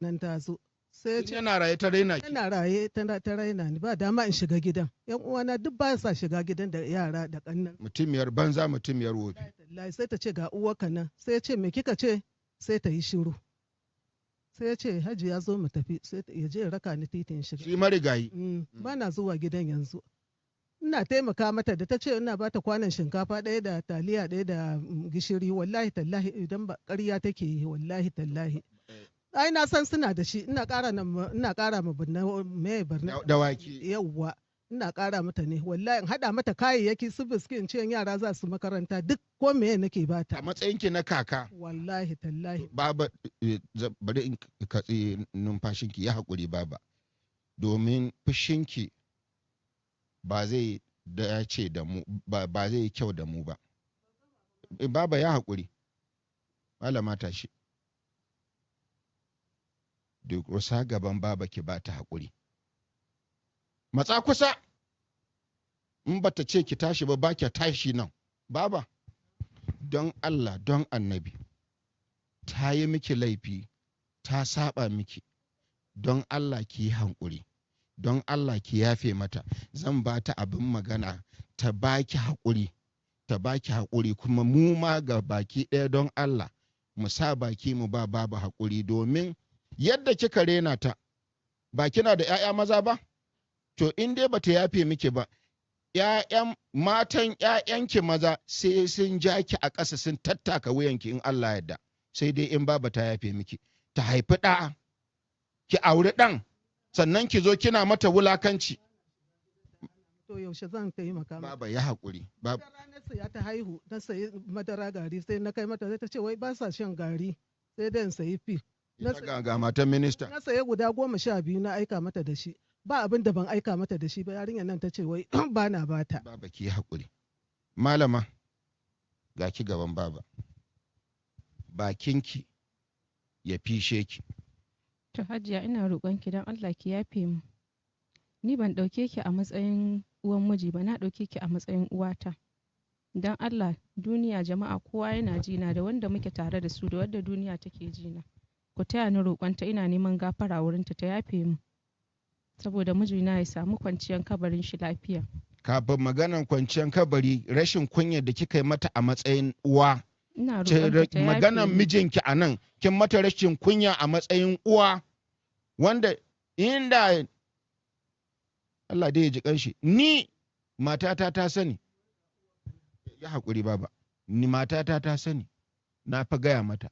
Nan ta zo. Sai ya Tun ce yana raye ta raina ki. Yana raye ta raina ni, ba dama in shiga gidan. Yan uwana duk ba sa shiga gidan da yara da kannan. Mutumiyar banza, mutumiyar wofi. Wallahi sai ta ce, "Ga uwarka nan." Sai ya ce, "Me kika ce?" Sai ta yi shiru. Sai ya ce, "Hajiya, zo mu tafi." Sai ya je ya raka ni titin shiga. Shi marigayi. Ba na zuwa gidan yanzu. Ina taimaka mata da ta ce ina ba ta kwanon shinkafa ɗaya da taliya ɗaya da gishiri. Wallahi tallahi, idan ba ƙarya take yi, wallahi tallahi. Ai na san suna da shi. Ina ƙara ma binna me barna. Dawaki. Yawwa, ina ƙara mata ne wallahi, in haɗa mata kayayyaki, su biskit, in ce yara za su makaranta, duk ko meye nake bata. A matsayinki na kaka. Wallahi tallahi. Baba, bari in katse numfashinki, ya haƙuri baba. Domin fushinki ba zai dace da mu ba, ba zai yi kyau da mu ba. Baba, ya haƙuri. Malama, tashi. Durƙusa gaban baba ki ba ta haƙuri. Matsa kusa. In ba ta ce ki tashi ba, ba ki tashi nan. Baba, don Allah, don annabi, ta yi miki laifi, ta saba miki. Don Allah ki yi haƙuri. Don Allah ki yafe mata. Zan ba ta abin magana ta baki haƙuri. Ta baki haƙuri, kuma mu ma ga baki ɗaya, don Allah mu sa baki mu ba baba haƙuri, domin yadda kika rena ta, ba kina da 'ya'ya maza ba? To in dai bata yafe miki ba, 'ya'yan matan 'ya'yanki maza sai sun ja ki a ƙasa, sun tattaka wuyanki in Allah yadda. Sai dai in baba ta yafe miki, ta haifi ɗa, ki auri ɗan, sannan ki zo kina mata wulakanci. To yaushe zan taimaka mata? Baba, ya haƙuri. Baba. Wata ranar saya ta haihu, na sayi madara gari, sai na kai mata, sai ta ce wai ba sa shan gari, sai dai in sayi fi. Ita ga matan minista. Na sayi guda 12 na aika mata da shi. Ba abin da ban aika mata da shi ba, yarinyar nan ta ce wai ba na bata. Baba, ki yi haƙuri. Malama, ga ki gaban baba. Bakinki ya fishe ki. To Hajiya, ina roƙon ki, don Allah ki yafe mu. Ni ban ɗauke ki a matsayin uwan miji ba, na ɗauke ki a matsayin uwata. Don Allah, duniya, jama'a, kowa yana ji na, da wanda muke tare da su da wanda duniya take ji na. Ku taya ni roƙonta, ina neman gafara wurinta, ta yafe mu. Saboda mijina ya samu kwanciyar kabarin shi lafiya. Kafin maganan kwanciyar kabari, rashin kunyar da kika yi mata a matsayin uwa. Ina roƙonta ta yafe Maganan mu. mijinki a nan, kin mata rashin kunya a matsayin uwa, wanda inda Allah dai ya ji kanshi. Ni matata ta sani. Ya haƙuri baba. Ni matata ta sani. Na fa gaya mata.